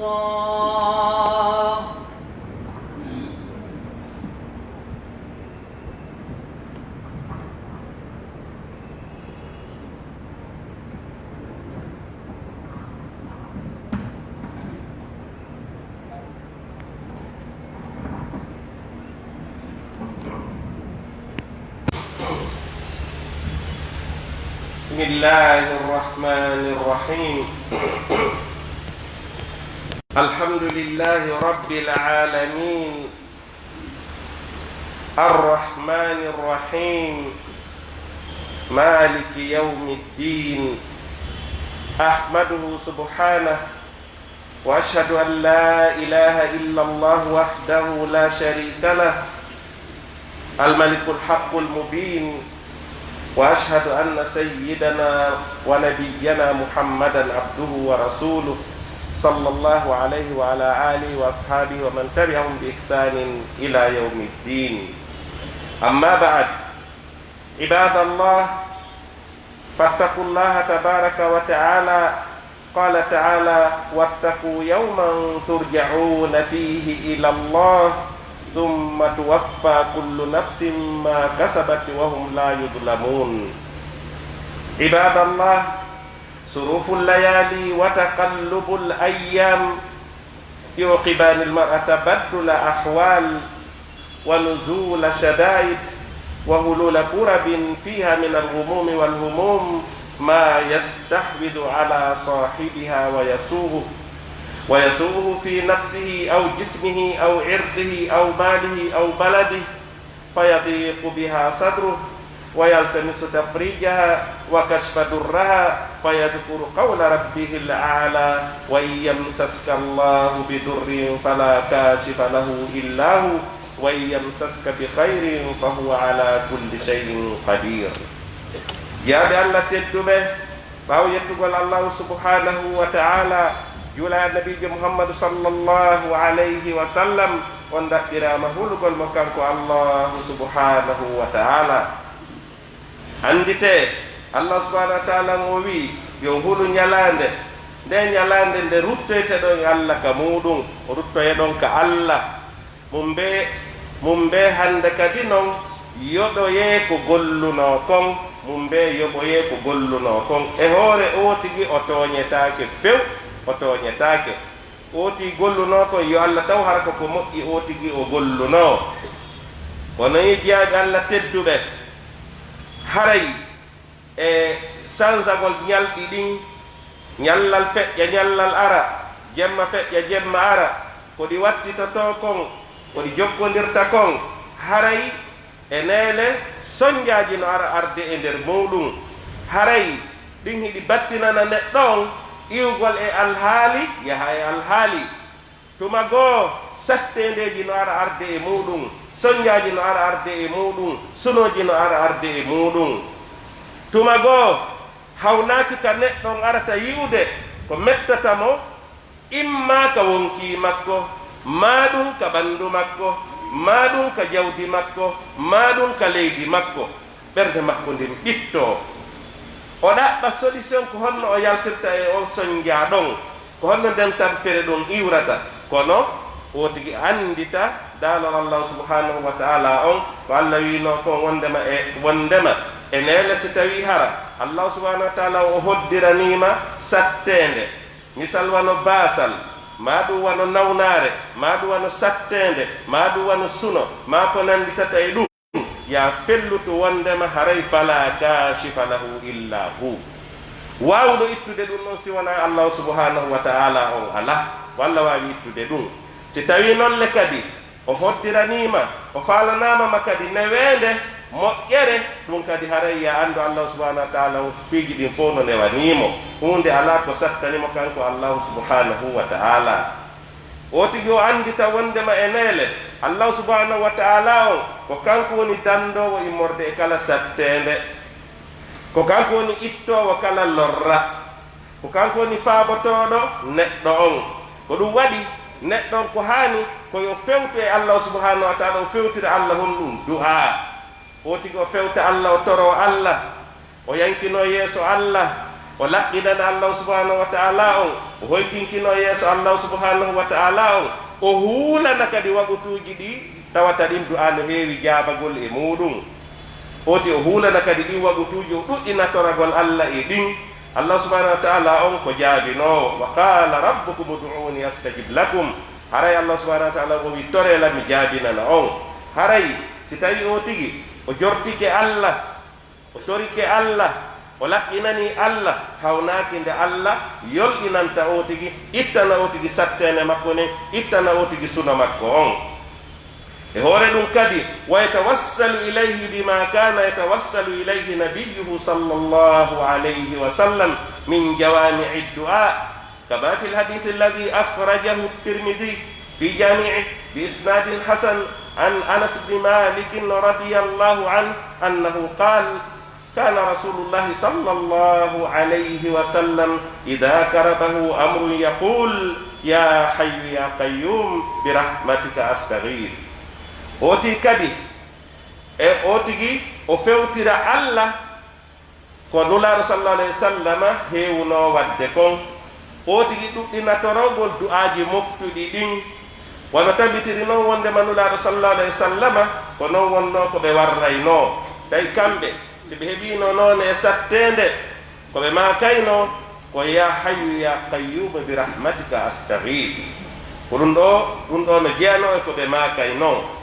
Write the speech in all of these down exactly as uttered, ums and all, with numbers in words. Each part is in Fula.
الله. بسم الله الرحمن الرحيم. الحمد لله رب العالمين. الرحمن الرحيم. مالك يوم الدين. أحمده سبحانه وأشهد أن لا إله إلا الله وحده لا شريك له، الملك الحق المبين، وأشهد أن سيدنا ونبينا محمدا عبده ورسوله، صلى الله عليه وعلى آله وأصحابه ومن تبعهم بإحسان إلى يوم الدين. أما بعد، عباد الله، فاتقوا الله تبارك وتعالى. قال تعالى: واتقوا يوما ترجعون فيه إلى الله ثم توفى كل نفس ما كسبت وهم لا يظلمون. عباد الله، صروف الليالي وتقلب الأيام يوقظان المرء تبدل أحوال ونزول شدائد وهلول كرب فيها من الغموم والهموم ما يستحوذ على صاحبها ويسوءه، ويسوءه في نفسه أو جسمه أو عرضه أو ماله أو بلده، فيضيق بها صدره ويلتمس تفريجها وكشف درها، فيذكر قول ربه الأعلى: وإن يمسسك الله بضر فلا كاشف له إلا هو، وإن يمسسك بخير فهو على كل شيء قدير. Jaaɓe Allah tedduɓe, ɓaawo yettugol Allahu subhanahu wa ta'ala, juula e Nabiijo Muhammadu sallallahu alayhi wa sallam, on ɗaɓɓiraama hulugol mo kanko Allahu subhanahu wa ta'ala. Annditee, Allah subhanahu wa ta'ala mo wi'i, yo hulu ñalaande, nde ñalaande nde ruttoyteɗon e Allah ka muuɗum, ruttoyeɗon ka Allah. Mum bee, mum bee hannde kadi non, yoɓoyee ko gollunoo kon, mum bee yoɓoyee ko gollunoo kon. E hoore oo tigi o tooñetaake few, o tooñetaake. Oo tigi gollunoo kon, yo Allah taw hara ko ko moƴƴi oo tigi o gollunoo. Kono yi jiyaaɓe Allah tedduɓe, haray e sansagol ñalɗi ɗin, ñallal feƴƴa, ñallal ara, jemma feƴƴa, jemma ara, ko ɗi wattitotoo kon, ko ɗi jokkondirta kon, haray e neele sonjaaji no ara arde e nder muuɗum. Haray ɗin hiɗi battinana neɗɗo on iwgol e alhaali, yaha e alhaali. Tuma goo, satteendeeji no ara arde e muuɗum, sonjaaji no ara arde e muuɗum, sunooji no ara arde e muuɗum. Tuma goo, hawnaaki ka neɗɗo on arata yi'ude ko mettata mo, immaa ka wonkii makko, maa ɗum ka ɓanndu makko, maa ɗum ka jawdi makko, maa ɗum ka leydi makko. Ɓernde makko nden ɓittoo. O ɗaɓɓa solution ko honno o yaltirta e on sonjaa ɗon, ko honno nden tampere ɗon iwrata. Kono o tigi anndita daalol Allahu subhanahu wa ta'ala on, ko Allah wi'inoo kon wonndema e, wonndema e neele si tawii hara Allahu subhanahu wa ta'ala o hoddiraniima satteende, misal wano baasal, maa ɗum wano nawnaare, maa ɗum wano satteende, maa ɗum wano suno, maa ko nannditata e ɗum. Yaa fellutu wonndema haray fala kaashifa lahu illa hu. Waawuɗo ittude ɗum ɗon si wonaa Allahu subhanahu wa ta'ala on alaa. Ko Allah waawi ittude ɗum. Si tawii non le kadi o hoddiraniima, o faalanaama ma kadi neweende, moƴƴere, ɗum kadi haray yaa anndu Allahu subhanahu wa ta'ala on piiji ɗin fow no newanii mo. Huunde alaa ko sattani mo kanko Allahu subhanahu wa ta'ala. O tigi o anndita wonndema e neele, Allahu subhanahu wa ta'ala on, ko kanko woni danndoowo immorde e kala satteende. Ko kanko woni ittoowo kala lorra. Ko kanko woni faabotooɗo neɗɗo on. Ko ɗum waɗi, neɗɗo on ko haani ko yo fewtu e Allahu subhanahu wa ta'ala, o fewtira Allah honɗum? Du'aa. O tigi o fewta Allah, o toroo Allah, o yankinoo yeeso Allah, O laɓɓinana Allahu subhanahu wa ta'ala on, o hoytinkino yeeso Allahu subhanahu wa ta'ala on, o huulana kadi wagutuuji ɗi tawata ɗin du'aa no heewi jaabagol e muuɗum. Oti o huulana kadi ɗin wagutuuji, o ɗuɗɗina toragol Allah e ɗin. Allahu subhanahu wa ta'ala on ko jaabinoowo. "Wa qala rabbukum ud'uni astajib lakum." Haray Allahu subhanahu wa ta'ala o wi, "Toree lan mi jaabinana on." Haray si tawi o tigi o jortike Allah, o torike Allah, o laɓɓinanii Allah, hawnaaki nde Allah yolɗinanta o tigi, ittana o tigi satteende makko nden, ittana o tigi suno makko on. E hoore ɗum kadi, "Wa yatawassalu ilayhi bima kana yatawassalu ilayhi nabiyyuhu sallallahu alayhi wa sallam min jawami'i du'a." كما في الحديث الذي أخرجه الترمذي في جامعه بإسناد حسن عن أنس بن مالك رضي الله عنه أنه قال: كان رسول الله صلى الله عليه وسلم إذا كربه أمر يقول: يا حي يا قيوم برحمتك أستغيث. Oti kadi, e o tigi o fewtira Allah ko Nulaaɗo sallallahu alayhi wa sallama heewunoo waɗde kon, o tigi ɗuɗɗina torogol du'aaji moftuɗi ɗin. Wano tabitiri non wonndema Nulaaɗo sallallahu alayhi wa sallama ko non wonnoo ko ɓe warraynoo. Tawi kamɓe, si ɓe heɓiino noone e satteende, ko ɓe maakaynoo ko: "Ya Hayyu ya Qayyumu bi rahmatika astaghith." Ko ɗum ɗoo, ɗum ɗoo no jeyanoo e ko ɓe maakaynoo.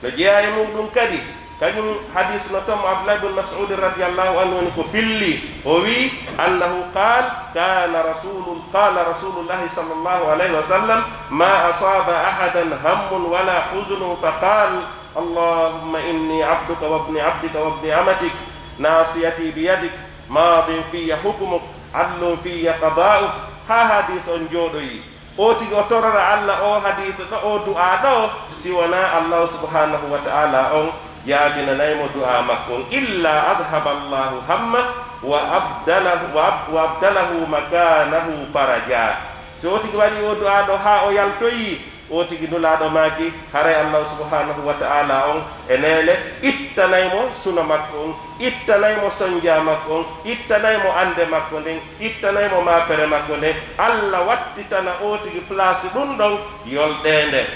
No jeyaa e muuɗum kadi, kañum hadis no ton mo Abdullah bin Mas'ud radiyallahu anhu woni ko filli, o wi, annahu qaal, kana rasulul-, qala rasulullahi sallallahu alayhi wa sallam, ma asaba ahadan hammun wala huzunun fa qal, allahumma inni abduka wa ibni abdika wa ibni amatik, nasiyati biyadik, madin fiya hukmuk, adlun fiya qada'uk, ha hadis on jooɗoyi. O tigi o torora Allah o hadiisa ɗo, o du'aa ɗo, si wonaa Allahu subhanahu wa ta'ala on jaabinanay mo du'aa makko on, illa adhaba Allahu hamma wa abdalahu, wa ab-, wa abdalahu makanahu faraja. Si o tigi waɗi o du'aa ɗo haa o yaltoyi, o tigi Nulaaɗo maaki, haray Allahu subhanahu wa ta'ala on e neene ittanay mo suno makko on, ittanay mo sonjaa makko on, ittanay mo annde makko nden, ittanay mo maapere makko nden. Allah wattitana o tigi place ɗum ɗon yolɗeende.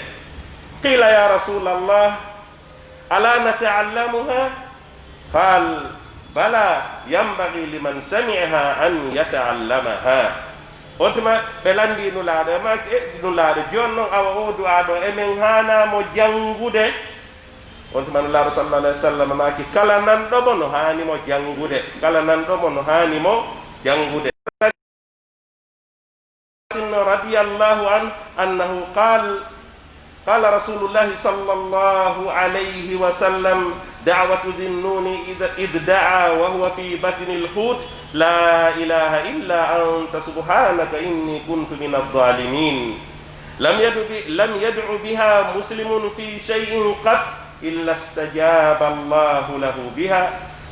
Qila, ya Rasulallah, ala nata'allamuha? Qal, bala, yanbaghi liman sami'aha an yata'allamaha. On tuma ɓe lanndii Nulaaɗo, e maaki, e Nulaaɗo, jooni non awa o du'aa ɗo, e men haanaa mo janngude? On tuma Nulaaɗo sallallahu alayhi wa sallam maaki, kala nanɗo mo no haani mo janngude, kala nanɗo mo no haani mo janngude. Radiyallahu anhu, annahu qaal, qala rasulullahi sallallahu alayhi wa sallam, da'watu dhinnuni idh, idh da'a wa huwa fi batnil hut, la ilaha illa anta subhanaka inni kuntu minadh dhalimin. Lam yad'u bi-, lam yad'u biha muslimun fi shay'in qat illa istajaba Allahu lahu biha,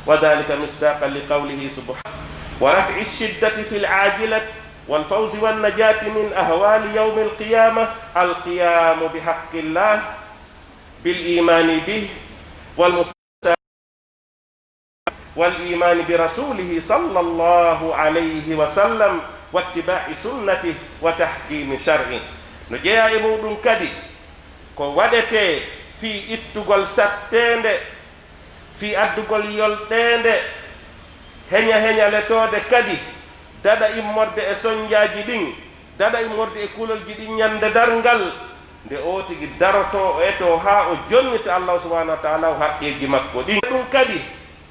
wa dhalika misdaqan li qawlihi subhanahu, wa raf'i ash-shiddati fil ajilat, wal fawzi wan najati min ahwali yawmil qiyamah, al qiyamu bi haqqillah, bil imani bih, wal mus-, wal imani bi rasulihi sallallahu alayhi wa sallam, wattiba'i sunnatihi wa tahkimi shar'ihi. No jeyaa e muuɗum kadi ko waɗetee fii ittugol satteende, fii addugol yolɗeende, heña-heñaletoode kadi, daɗa immorde e sonjaaji ɗin, daɗa immorde e kulolji ɗin ñande darngal, nde o tigi darotoo, o etoo haa o jonnita Allahu subhanahu wa ta'ala o haqqeeji makko ɗin. Ɗum kadi,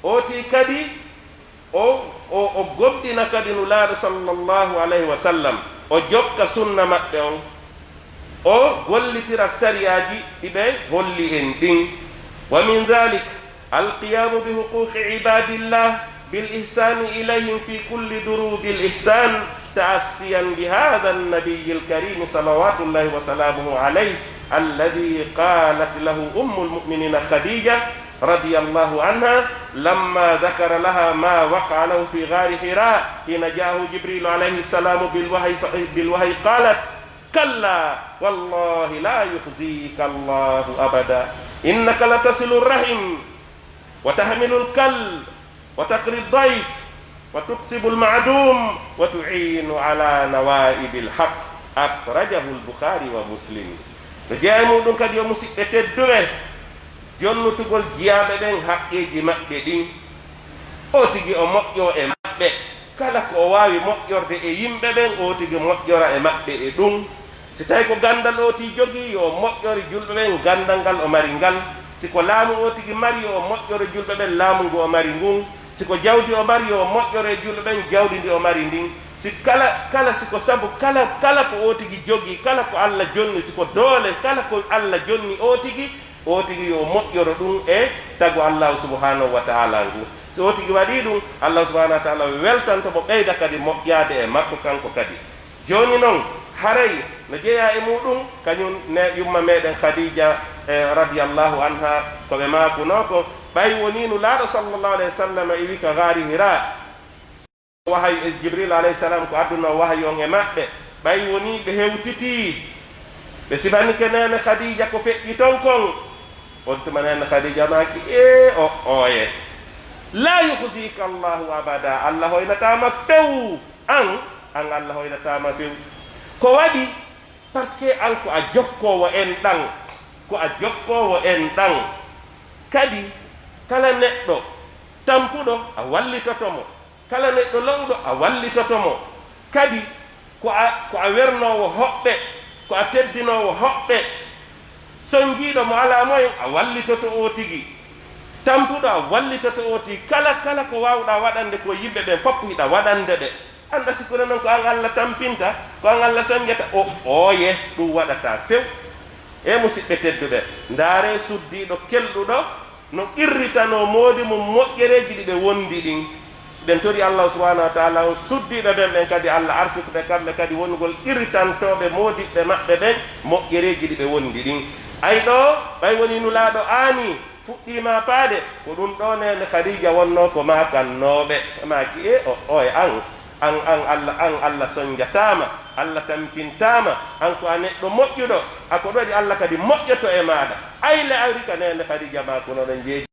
o tigi kadi, o, o, o gomɗina kadi Nulaaɗo sallallahu alayhi wa sallam, o jokka sunna maɓɓe on, o gollitira sariyaaji ɗi ɓe holli en ɗin. Wa min dhalik, القيام بحقوق عباد الله بالإحسان إليهم في كل دروب الإحسان، تأسيا بهذا النبي الكريم صلوات الله وسلامه عليه، الذي قالت له أم المؤمنين خديجة رضي الله عنها لما ذكر لها ما وقع له في غار حراء حين جاءه جبريل عليه السلام بالوحي، بالوحي قالت: كلا والله لا يخزيك الله أبدا، إنك لتصل الرحم وتحمل الكل وتقري الضيف وتكسب المعدوم وتعين على نوائب الحق. أخرجه البخاري ومسلم. No jeyaa e muuɗum kadi, yo musiɓɓe tedduɓe, jonnutugol jiyaaɓe ɓen haqqeeji maɓɓe ɗin. Oo tigi o moƴƴoo e maɓɓe. Kala ko o waawi moƴƴorde e yimɓe ɓen, oo tigi moƴƴora e maɓɓe e ɗum. Si tawii ko ganndal oo tigi jogii, yo o moƴƴore julɓe ɓen ganndal ngal o mari ngal. Si ko laamu oo tigi mari, yo o moƴƴore julɓe ɓen laamu ngu o mari ngun. Si ko jawdi o mari, yo o moƴƴore julɓe ɓen jawdi ndi o mari ndin. Si kala, kala, si ko sabu kala, kala ko oo tigi jogii, kala ko Alla jonni, si ko doole, kala ko Alla jonni oo tigi, oo tigi yo o moƴƴoro ɗum e tagu Allaahu subhaanahu wa ta'aalaa ngu. Si oo tigi waɗii ɗum, Allaahu subhaanahu wa ta'aalaa weltanto mo, ɓeyda kadi moƴƴaade e makko kanko kadi. Jooni non, haray no jeyaa e muuɗum, kañum ne yumma meɗen Khadija, eh, radiyallahu anha, ko ɓe maakunoo ko, ɓay wonii Nulaaɗo sallallahu alayhi wa sallam iwi ka gaari Hira, wahayu, e Jibril alayhi salam ko addunoo wahayu on e maɓɓe, ɓay wonii ɓe hewtitii, ɓe sibanike neene Khadija ko feƴƴi ton kon, on tuma neene Khadija maaki, ee, o, oye, la yukhzika Allahu abada, Alla hoynataama few. An, an Alla hoynataama few. Ko waɗi? Parce que an ko a jokkoowo enɗan. Ko a jokkoowo enɗan. Kadi, kala neɗɗo tampuɗo, a wallitoto mo. Kala neɗɗo lo'uɗo, a wallitoto mo. Kadi, ko a, ko a wernoowo hoɓɓe, ko a teddinoowo hoɓɓe. Sonnjiiɗo mo alaa moyen, a wallitoto oo tigi. Tampuɗo, a wallitoto oo tigi. Kala, kala ko waawɗaa waɗande ko yimɓe ɓen, fof hiɗa waɗande ɓe. Annda si kono non ko an Alla tampinta, ko an Alla sonnjata, o, oye, ɗum waɗataa few. E musiɓɓe tedduɓe, ndaaree suddiiɗo kelɗuɗo no qirritanoo moodi mum moƴƴereeji ɗi ɓe wondi ɗin. Ɗen tori Allahu subhanahu wa ta'ala on suddiiɓe ɓen, ɓen kadi Alla arsuku ɓe kamɓe kadi wonugol qirritantooɓe moodiɓɓe maɓɓe ɓen moƴƴereeji ɗi ɓe wondi ɗin. Ay ɗoo, ɓay wonii Nulaaɗo aanii, fuɗɗiima paade, ko ɗum ɗoo neene Khadija wonnoo ko maakannooɓe. Ɓe maaki, e o, oye an, an, an Alla, an Alla sonnjataama, Alla tampintaama, an ko a neɗɗo moƴƴuɗo, a ko ɗum waɗi Alla kadi moƴƴoto e maaɗa. Ay le ari ka neene Khadija maakunoo ɗon jeeji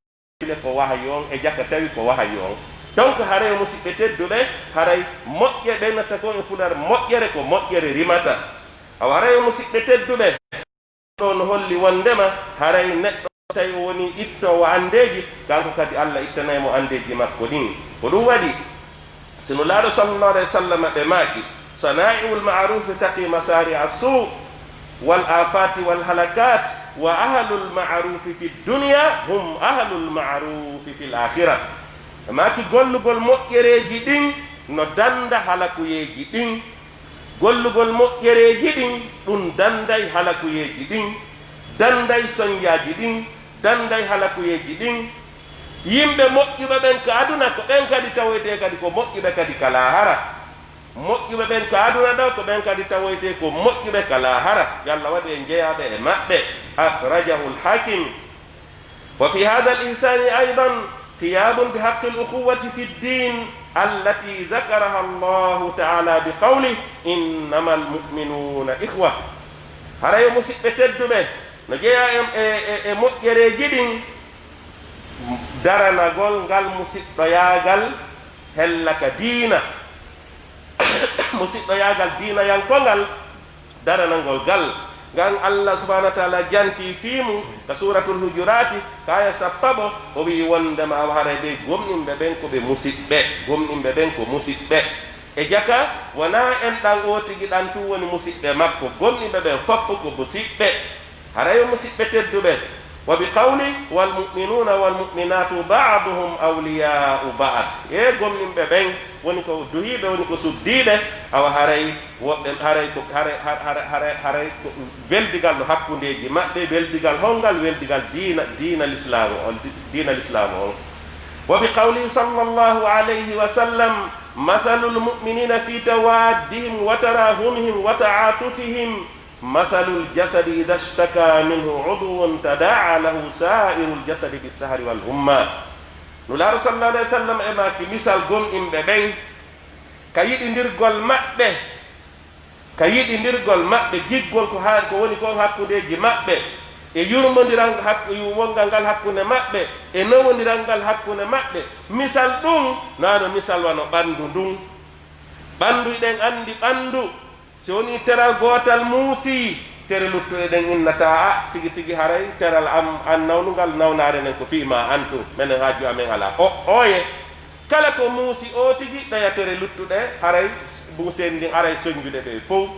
le ko wahayu on, e jaka tawi ko wahayu on. Donc, haray musiɓɓe tedduɓe, haray moƴƴe ɓeynata kon e Pulaar, moƴƴere ko moƴƴere rimata. Awa haray musiɓɓe tedduɓe, ɗo no holli wondema haray neɗɗo tawi o woni ittoowo anndeeji, kanko kadi Alla ittanay mo anndeeji makko ɗin. Ko ɗum waɗi, si Nulaaɗo sallallahu alayhi wa sallam ɓe maaki, "Sana'i'ul ma'rufi taqi masari'a su' wal afati wal halakat, wa ahlul ma'rufi fid dunya hum ahlul ma'rufi fil akhirah." Ɓe maaki, gollugol moƴƴereeji ɗin no dannda halakuyeeji ɗin. Gollugol moƴƴereeji ɗin, ɗum dannday halakuyeeji ɗin, dannday sonnjaaji ɗin, dannday halakuyeeji ɗin. Yimɓe moƴƴuɓe ɓen ka aduna, ko ɓen kadi tawoytee kadi ko moƴƴuɓe kadi ka laahara. Moƴƴuɓe ɓen ka aduna ɗo, ko ɓen kadi tawoytee ko moƴƴuɓe ka laahara. Yo Alla waɗu en jeyaaɓe e maɓɓe. Akhrajahul Hakim. وفي هذا الإحسان أيضا قيام بحق الأخوة في الدين التي ذكرها الله تعالى بقوله: "إنما المؤمنون إخوة". Haray yo musiɓɓe tedduɓe, no jeyaa e, e, e, e moƴƴereeji ɗin, daranagol ngal musiɗɗoyaagal hella ka diina. Musiɗɗoyaagal diinayankongal, daranangol gal, ngal Allah subhanahu wa ta'ala jantii fii mum ka Suuratul Hujuraati, ka aaya sappaɓo, o wi'i wondema awa haray ɓe gomɗinɓe ɓen ko ɓe musiɓɓe, gomɗinɓe ɓen ko musiɓɓe. E jaka, wonaa enɗan oo tigi ɗan tun woni musiɓɓe makko, gomɗinɓe ɓen fof ko musiɓɓe. Haray yo musiɓɓe tedduɓe, wa bi qawli, "Wal mu'minuuna wal mu'minaatu ba'duhum awliyaa'u ba'd." E gomɗinɓe ɓen woni ko duhiiɓe, woni ko suddiiɓe, awa haray woɓɓe, haray ko, haray, haray, haray, haray ko weldigal no hakkundeeji maɓɓe, weldigal hongal, weldigal diina, diina Lislaamu on, di-, diina Lislaamu on. Wa bi qawlihi sallallahu alayhi wa sallam, "Mathalul mu'miniina fi tawaddihim wa tarahumihim wa ta'atufihim, mathalul jasadi idha ishtaka minhu udwun tada'a lahu sa'irul jasadi bis sahari wal humma." Nulaaɗo sallallahu alayhi wa sallam e maaki misal gomɗinɓe ɓen ka yiɗindirgol maɓɓe, ka yiɗindirgol maɓɓe, giggol ko haa, ko woni kon hakkundeeji maɓɓe, e yurmondiral hakku-, wongal ngal hakkunde maɓɓe, e nowondiral ngal hakkunde maɓɓe. Misal ɗum, naano misal wano ɓanndu ndun. Ɓanndu, hiɗen anndi ɓanndu, si wonii teral gootal muusii, tere luttuɗe ɗen innata, "A, tigi tigi, haray teral am, an nawnungal, nawnaare nden ko fii maa an tun, menen haaju amen alaa." O, oye, kala ko muusi o tigi, ɗaya tere luttuɗe, haray muuseendi ndin aray sonnjude ɓe fow.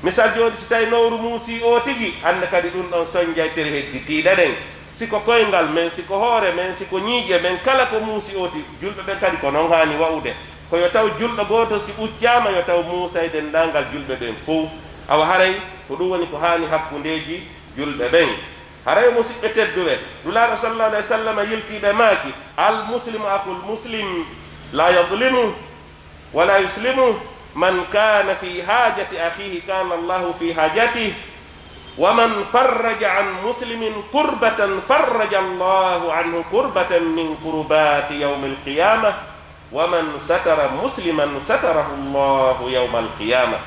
Misal jooni, si tawi nowru muusii o tigi, annda kadi ɗum ɗon sonnjay tere hedditiiɗe ɗen. Si ko koyngal men, si ko hoore men, si ko ñiiƴe men, kala ko muusi o tigi, julɓe ɓen kadi ko non haani wa'ude. Ko yo taw julɗo gooto si ɓuccaama, yo taw muusay denndaangal julɓe ɓen fow. Awa haray ko ɗum woni ko haani hakkundeeji julɓe ɓen. Haray, musiɓɓe tedduɓe, Nulaaɗo sallallahu alayhi wa sallam yiltii ɓe maaki, "Al muslimu akhul muslim, la yadlimu, wa la yuslimu, man kana fi hajati akhihi kana Allahu fi hajatih, wa man farraja an muslimin kurbatan farraja Allahu anhu kurbatan min kurbati yawmil qiyamah, wa man satara musliman satarahu Allahu yawmal qiyamah."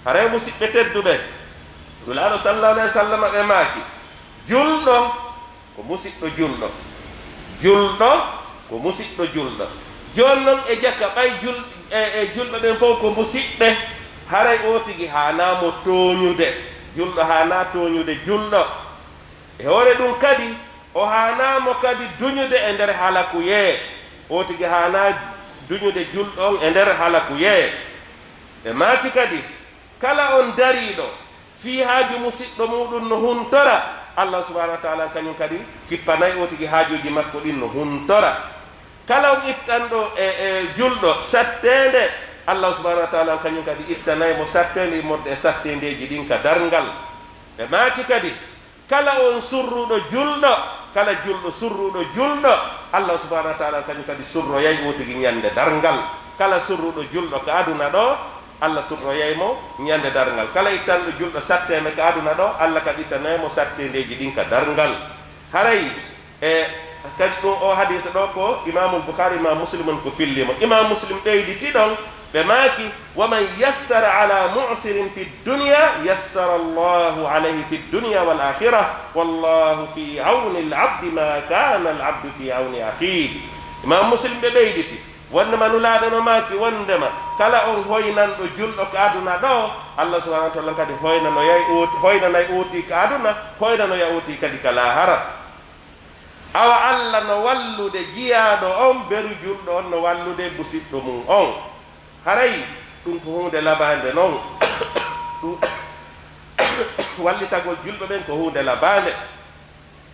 Haray, musiɓɓe tedduɓe, Nulaaɗo sallallahu alayhi wa sallam ɓe maaki, julɗo ko musiɗɗo julɗo. Julɗo ko musiɗɗo julɗo. Jooni non, e jaka ɓay jul-, e, e julɓe ɓen fow ko musiɓɓe, haray o tigi haanaa mo tooñude. Julɗo haanaa tooñude julɗo. E hoore ɗum kadi, o haanaa mo kadi duñude e nder halakuyee. O tigi haanaa duñude julɗo on e nder halakuyee. Ɓe maaki kadi, kala on dariiɗo fii haaju musiɗɗo muuɗum no huntora, Allah subhanahu wa ta'ala kañum kadi kippanay o tigi haajuuji makko ɗin no huntora. Kala on ittanɗo e, e julɗo satteende, Allah subhanahu wa ta'ala kañum kadi ittanay mo satteende immorde e satteendeeji ɗin ka darngal. Ɓe maaki kadi, kala on surruɗo julɗo, kala julɗo surruɗo julɗo, Allah subhanahu wa ta'ala kañum kadi surroyay o tigi ñande darngal. Kala surruɗo julɗo ka aduna ɗo, Allah surroyay mo ñande darngal. Kala ittanɗo julɗo satteende ka aduna ɗo, Allah kadi ittanay mo satteendeeji ɗin ka darngal. Haray, e kadi ɗum o hadiisa ɗo ko Imaamul Bukhari, Imaam Muslim on ko filli mo. Imaam Muslim ɓeyditi ɗon, ɓe maaki, "Wa man yassara ala mu'sirin fi dunya, yassara Allahu alayhi fi dunya wal akhirah, wallahu fi awni al abdi ma kana al abdu fi awni akhihi." Imaam Muslim ɓe ɓeyditi, wondema Nulaaɗo no maaki, wondema kala on hoynanɗo julɗo ka aduna ɗo, Allah subhanahu wa ta'ala kadi hoynanoyay o-, hoynanay o tigi ka aduna, hoynanoya o tigi kadi ka laahara. Awa Allah no wallude jiyaaɗo on, beru julɗo on no wallude musiɗɗo mum on. Haray ɗum ko huunde labaande non. Ɗum wallitagol julɓe ɓen ko huunde labaande.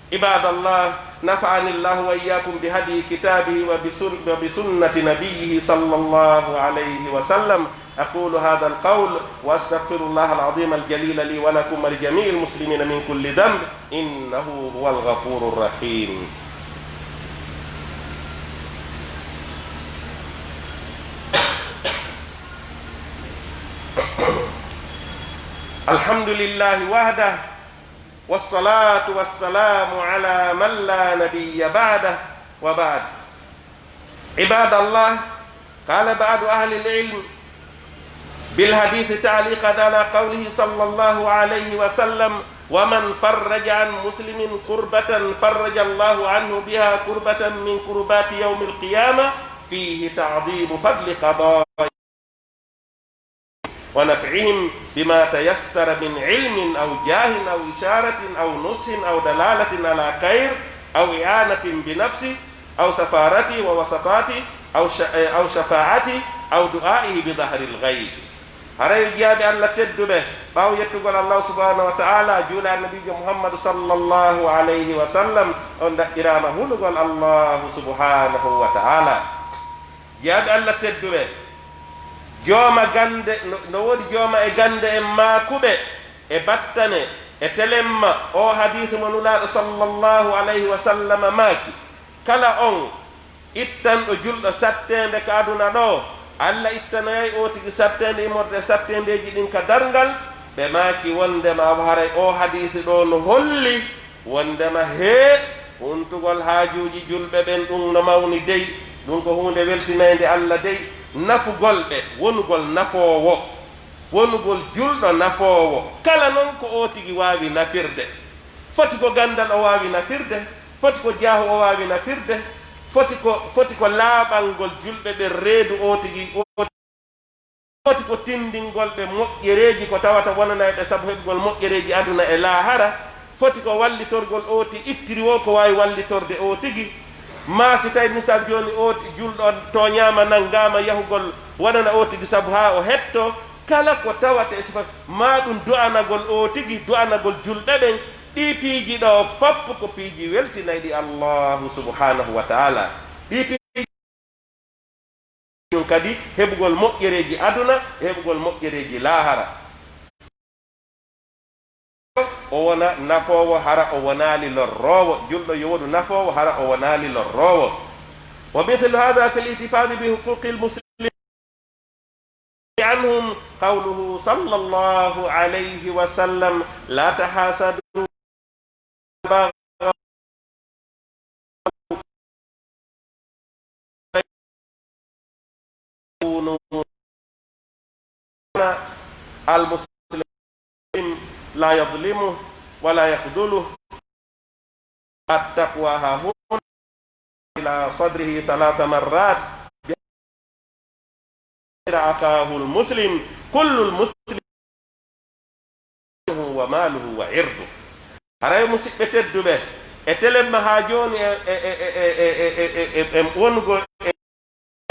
عباد الله، نفعني الله وإياكم بهدي كتابه وبسن-، وبسنة نبيه صلى الله عليه وسلم. أقول هذا القول وأستغفر الله العظيم الجليل لي ولكم ولجميع المسلمين من كل ذنب، إنه هو الغفور الرحيم. الحمد لله وحده، والصلاة والسلام على من لا نبي بعده، وبعد. عباد الله، قال بعض أهل العلم بالحديث تعليقا على قوله صلى الله عليه وسلم: "ومن فرج عن مسلم كربة فرج الله عنه بها كربة من كربات يوم القيامة"، فيه تعظيم فضل قضاء ونفعهم بما تيسر من علم أو جاه أو إشارة أو نصح أو دلالة على خير أو إعانة بنفس أو سفارة ووساطة أو ش-، أو شفاعة أو دعاء بظهر الغيب. Haray jiyaaɓe Allah tedduɓe, ɓaawo yettugol Allah subhanahu wa ta'ala, juula Annabiijo Muhammadu sallallahu alayhi wa sallam, on ɗaɓɓiraama hulugol Allah subhanahu wa ta'ala. Jiyaaɓe Allah tedduɓe, jooma gannde, no, no woodi jooma e gannde en maakuɓe e battane e telemma. O hadiisu mo Nulaaɗo sallallahu alayhi wa sallam maaki, kala on ittanɗo julɗo satteende ka aduna ɗo, Allah ittanoyay o tigi satteende immorde e satteendeeji ɗin ka darngal. Ɓe maaki wondema awa haray o hadiisi ɗo no holli wondema hee, huntugol haajuuji julɓe ɓen ɗum no mawni dey, ɗum ko huunde weltinaynde Allah dey, nafugol ɓe, wonugol nafoowo, wonugol julɗo nafoowo, kala non ko o tigi waawi nafirde. Foti ko ganndal o waawi nafirde, foti ko jaahu o waawi nafirde, foti ko, foti ko laaɓangol julɓe ɓe reedu o tigi, o foti ko tinndingol ɓe moƴƴereeji ko tawata wonanay ɓe sabu heɓugol moƴƴereeji aduna e laahara, foti ko wallitorgol o ti ittiri o ko waawi wallitorde o tigi. Maa si tawi misal jooni o ti-, julɗo on tooñaama, nanngaama yahugol waɗana o tigi sabu haa o hetto, kala ko tawata e sifa, maa ɗum du'anagol o tigi, du'anagol julɓe ɓen, ɗii piiji ɗoo fof ko piiji weltinayɗi Allaahu subhaanahu wa ta'aalaa. Ɗii piiji ɗum kadi heɓugol moƴƴereeji aduna e heɓugol moƴƴereeji laahara. O wona nafoowo hara o wonaali lorroowo. Julɗo yo woɗu nafoowo hara o wonaali lorroowo. ومثل هذا في الاحتفاظ بحقوق المسلمين عنهم قوله صلى الله عليه وسلم: لا تحاسدوا، تباغضوا، المسلم لا يظلمه ولا يخذله. التقوى ها هنا، إلى صدره ثلاث مرات، أخاه المسلم، كل المسلم وماله وعرضه. Haray musiɓɓe tedduɓe, e telemma haa jooni e, e, e wongo e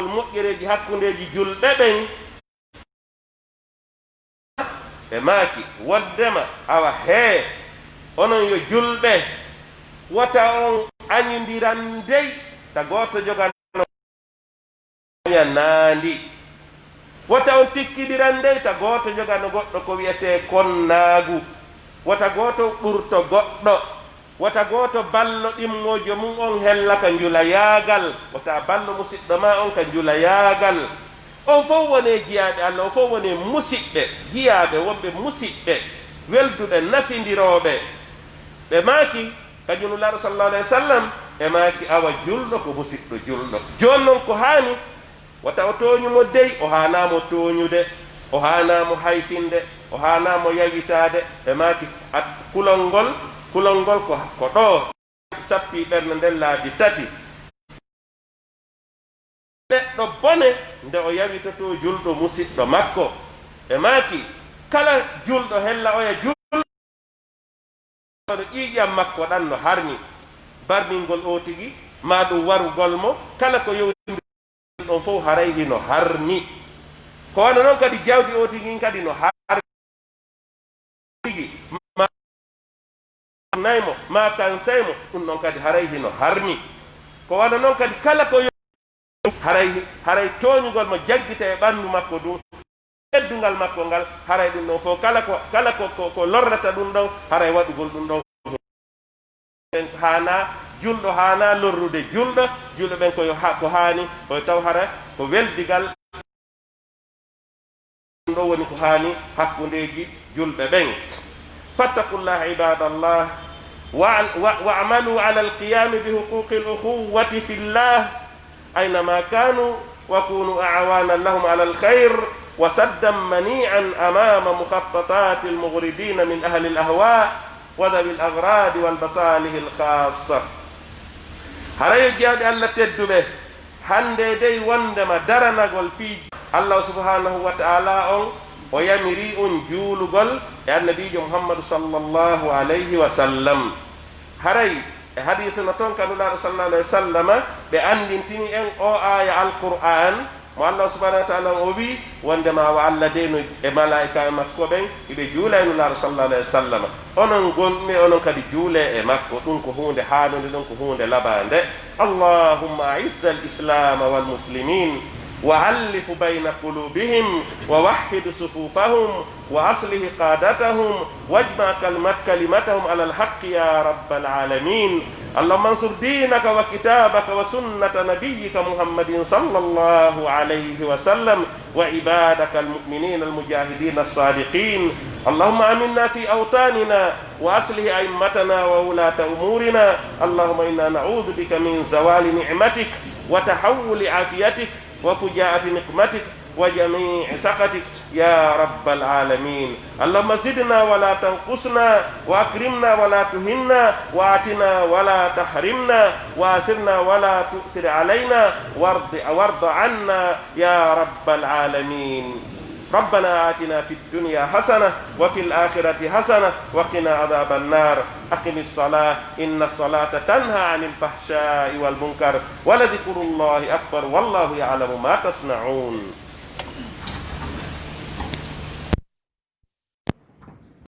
moƴƴereeji hakkundeeji julɓe ɓen, ɓe maaki, wonndema, awa hee, onon yo julɓe, wota on añindiran dey, ta gooto jogano añanaandi. Wota on tikkindiran dey, ta gooto jogano goɗɗo ko wi'etee konnaagu. Wota gooto ɓurto goɗɗo. Wota gooto ballo ɗimmoojo mum on hella ka njulayaagal. Wota ballo musiɗɗo maa on ka njulayaagal. On fow wonee jiyaaɓe Alla, on fow wonee musiɓɓe, jiyaaɓe, wonɓe musiɓɓe, welduɓe, nafindirooɓe. Ɓe maaki, kañum Nulaaɗo sallallahu alayhi wa sallam, ɓe maaki, awa julɗo ko musiɗɗo julɗo. Jooni non ko haani, wota o tooñu mo dey, o haanaa mo tooñude, o haanaa mo hayfinde, o haanaa mo yawitaade. Ɓe maaki, at-, kulol ngol, kulol ngol ko, ko ɗoo. Sappii ɓernde nden laabi tati. Neɗɗo bone nde o yawitotoo julɗo musiɗɗo makko. Ɓe maaki, kala julɗo hella oya julɗo, kono ƴiiƴam makko ɗan no harmi. Barmingol o tigi, maa ɗum warugol mo, kala ko yowtindiri ɗon fof haray hino harmi. Ko wano non kadi jawdi o tigi kadi no harmi. Tigi, ma nay mo, ma kansay mo, ɗum ɗon kadi haray hino harmi. Ko wano non kadi kala ko yo-, haray, haray tooñugol mo jaggita e ɓanndu makko ndun, teddungal makko ngal, haray ɗum ɗon fof kala ko, kala ko, ko, ko lorrata ɗum ɗon, haray waɗugol ɗum ɗon. Ɓen ko haanaa, julɗo haanaa lorrude julɗo, julɓe ɓen ko yo ha-, ko haani, ko taw hara ko weldigal. Ɗum ɗo woni ko haani hakkundeeji julɓe ɓen. فاتقوا الله عباد الله، وع-، وع-، واعملوا على القيام بحقوق الأخوة في الله أينما كانوا، وكونوا أعوانا لهم على الخير، وسدا منيعا أمام مخططات المغرضين من أهل الأهواء وذوي الأغراض والمصالح الخاصة. Hara yo jiyaaɓe Alla tedduɓe, hannde dey wonndema daranagol fii Allahu subhanahu wa ta'ala on, o yamiri on juulugol e Annabiijo Muhammadu sallallahu alayhi wa sallam. Haray e hadiisu no ton ka Nulaaɗo sallallahu alayhi wa sallama, ɓe anndintini en o aaya Alqur'aan, mo Allahu subhanahu wa ta'ala o wi'i, wonndema wa Alla dey no e malaa'ikaaɓe makko ɓen, iɓe juula e Nulaaɗo sallallahu alayhi wa sallama. Onon gonɓe, onon kadi juulee e makko. Ɗum ko huunde haanunde, ɗum ko huunde labaande. اللهم أعز الإسلام والمسلمين، وألف بين قلوبهم، ووحد صفوفهم، وأصلح قادتهم، واجمع كلمة، كلمتهم على الحق يا رب العالمين. اللهم انصر دينك وكتابك وسنة نبيك محمد صلى الله عليه وسلم، وعبادك المؤمنين المجاهدين الصادقين. اللهم آمنا في أوطاننا، وأصلح أئمتنا وولاة أمورنا. اللهم إنا نعوذ بك من زوال نعمتك، وتحول عافيتك، وفجاءة نقمتك، وجميع سخطك يا رب العالمين. اللهم زدنا ولا تنقصنا، وأكرمنا ولا تهنا، وآتنا ولا تحرمنا، وآثرنا ولا تؤثر علينا، وارض، وارض عنا يا رب العالمين. ربنا آتنا في الدنيا حسنة وفي الآخرة حسنة وقنا عذاب النار. أقم الصلاة، إن الصلاة تنهى عن الفحشاء والمنكر، ولذكر الله أكبر، والله يعلم ما تصنعون.